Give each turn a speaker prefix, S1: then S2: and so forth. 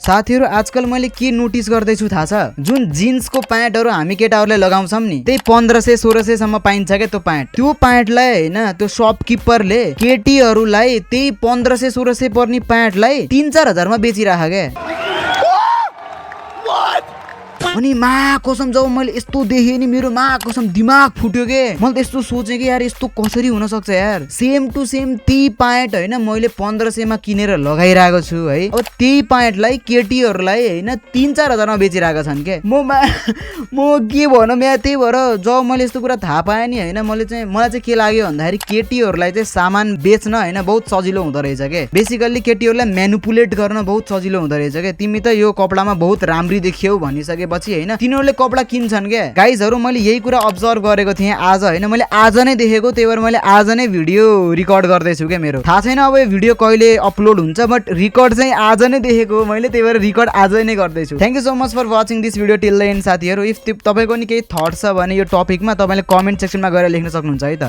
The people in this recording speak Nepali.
S1: साथीहरु आजकल मैले के नोटिस गर्दैछु थाहा छ, जुन जिन्सको प्यान्टहरु हामी केटाहरुले लगाउँछौं नि त्यही 1500-1600 सम्म पाइन्छ के त्यो प्यान्ट। त्यो प्यान्टलाई हैन त्यो शपकिपरले केटीहरुलाई त्यही 1500-1600 पर्ने प्यान्टलाई 3-4 हजारमा बेचिराख के। अनि मा कसम जब मैले यस्तो देखे नि मेरो मा कसम दिमाग फुट्यो के। मैले त यस्तो सोचे कि यार यस्तो कसरी हुन सक्छ यार, सेम टु सेम त्यही प्यान्ट हैन मैले 1500 मा किनेर लगाइरहेको छु है। अब त्यही प्यान्टलाई केटीहरुलाई हैन 3-4 हजारमा बेचिरहेका छन् के। म के भन म्या, त्यही भएर जब मैले यस्तो कुरा थाहा पाएँ नि हैन मलाई चाहिँ के लाग्यो भन्दाखेरि केटीहरुलाई चाहिँ सामान बेच्न हैन बहुत सजिलो हुँदो रहेछ के। बेसिकली केटीहरुलाई म्यानिपुलेट गर्न बहुत सजिलो हुँदो रहेछ के। तिमी त यो कपडामा बहुत राम्री देखियौ भनिसकेपछि हैन तिनीहरुले कपडा किन्छन् के। गाइजहरु मैले यही कुरा अब्जर्भ गरेको थिएँ आज हैन, मैले आज नै देखेको, त्यही भएर मैले आज नै भिडियो रिकर्ड गर्दैछु के। मेरो थाहा छैन अब यो भिडियो कहिले अपलोड हुन्छ, बट रिकर्ड चाहिँ आज नै देखेको मैले, त्यही भएर रिकर्ड आज नै गर्दैछु। Thank you so much for watching this video till the end साथीहरु। इफ तपाईको नि केही थट्स छ भने यो टपिकमा तपाईले कमेन्ट सेक्सनमा गएर लेख्न सक्नुहुन्छ है त।